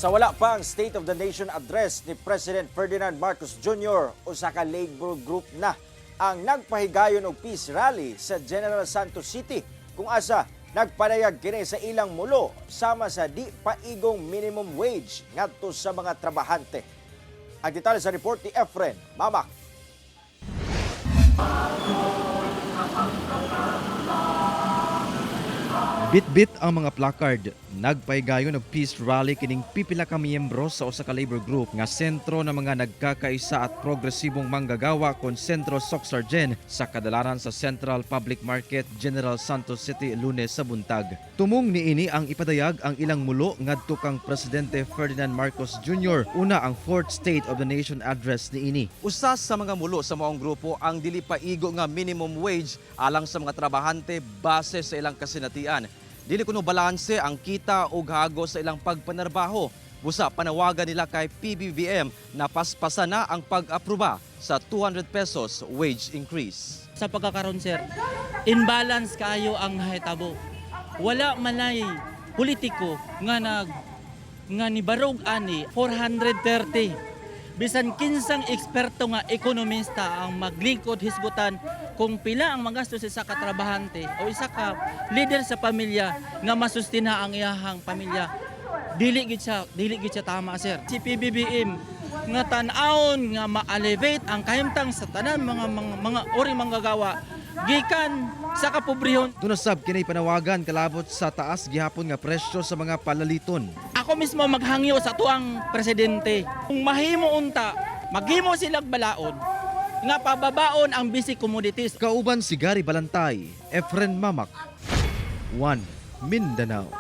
Sa wala pa ang State of the Nation Address ni President Ferdinand Marcos Jr., usa ka labor group na ang nagpahigayon og peace rally sa General Santos City kung asa nagpadayag kini sa ilang mulo sama sa di paigong minimum wage ngadto sa mga trabahante. Ang detalye sa report ni Efren Mamak. Bitbit ang mga placard. Nagpaygayon og peace rally kining pipila ka miyembro sa usa ka labor group nga sentro ng mga nagkakaisa at progresibong manggagawa kon Sentro Socsargen sa kadalaran sa Central Public Market, General Santos City, Lunes sa buntag. Tumong niini ang ipadayag ang ilang mulo ngadto kang Presidente Ferdinand Marcos Jr. Una ang fourth State of the Nation Address niini. Usa sa mga mulo sa maong grupo ang dili paigo nga minimum wage alang sa mga trabahante base sa ilang kasinatian. Dili kuno balanse ang kita ug hago sa ilang pagpanarbaho. Busa panawagan nila kay PBBM na paspasan na ang pag-aproba sa 200 pesos wage increase. Sa pagkakaroon, sir, imbalance kayo ang nahitabo. Wala manay politiko nga nag nga nibarog ani 430. Bisan kinsang eksperto nga ekonomista ang maglingkod hisgutan kung pila ang magastos sa isa ka trabahante o isa ka leader sa pamilya nga masustina ang iyahang pamilya. Dili gid siya tama, sir. Si PBBM nga tan-awon nga ma-elevate ang kahimtang sa tanan mga uring manggagawa gikan sa kapobrehon. Duna sab kini panawagan kalabot sa taas gihapon nga presyo sa mga palaliton. Ako mismo maghangyo sa tuang presidente. Kung mahimo unta, maghimo silag balaod nga pababaon ang basic commodities. Kauban si Gary Balantay, Efren Mamak, 1 Mindanao.